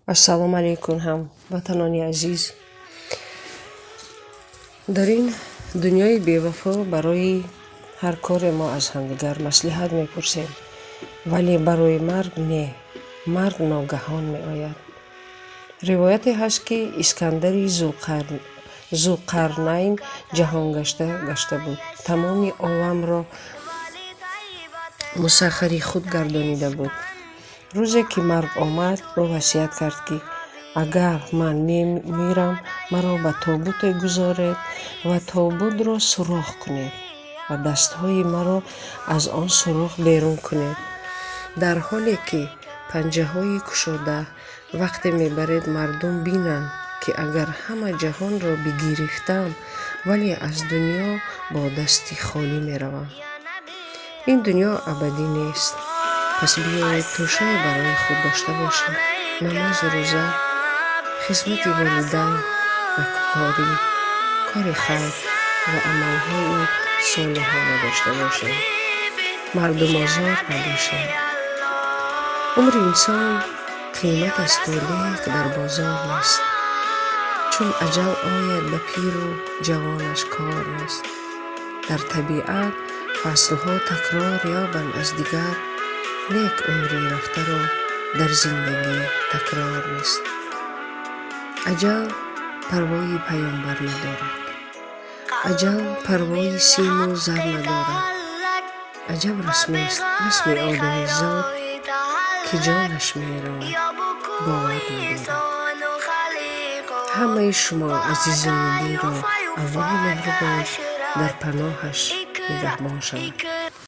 Ассалому алайкум, ҳамватанони азиз. Дар ин дунёи бевафо барои ҳар коре мо аз ҳамдигар маслиҳат мепурсем, вале барои марг не. Марг ногаҳон меояд. Ривояте ҳаст, ки Искандари Зулқарнайн ҷаҳонгашта гашта буд, тамоми оламро мусаххари худ гардонида буд. Рӯзе ки марг омад, ӯ васият кард, ки агар ман мемирам, маро ба тобуте гузоред ва тобутро сурох кунед ва дастҳои маро аз он сурох берун кунед, дар ҳоле ки панҷаҳои кушода. Вақте мебаред, мардум бинанд, ки агар ҳама ҷаҳонро бигирифтам, вале аз дунё бо дасти холӣ меравам. Ин дунё абадӣ нест, пас биёед, тӯшае барои худ дошта бошем: намозу рӯза, хизмати волидайн, некукорӣ, кори хайр ва амалҳои солиҳона дошта бошем, мардумозор набошем. Умри инсон қимат асту, лек дар бозор нест. Чун аҷал ояд, ба пиру ҷавонаш кор нест. Дар табиат фаслҳо такрор ёбанд аз дигар, лек умри рафтаро дар зиндагӣ такрор нест. Аҷал парвои паёмбар надорад, аҷал парвои симу зар надорад. Аҷаб расмест расми одамизод, ки ҷонаш меравад, бовар надорад. Ҳамаи шумо азизони дилро Аллоҳи меҳрубон дар паноҳаш нигаҳбон шавад.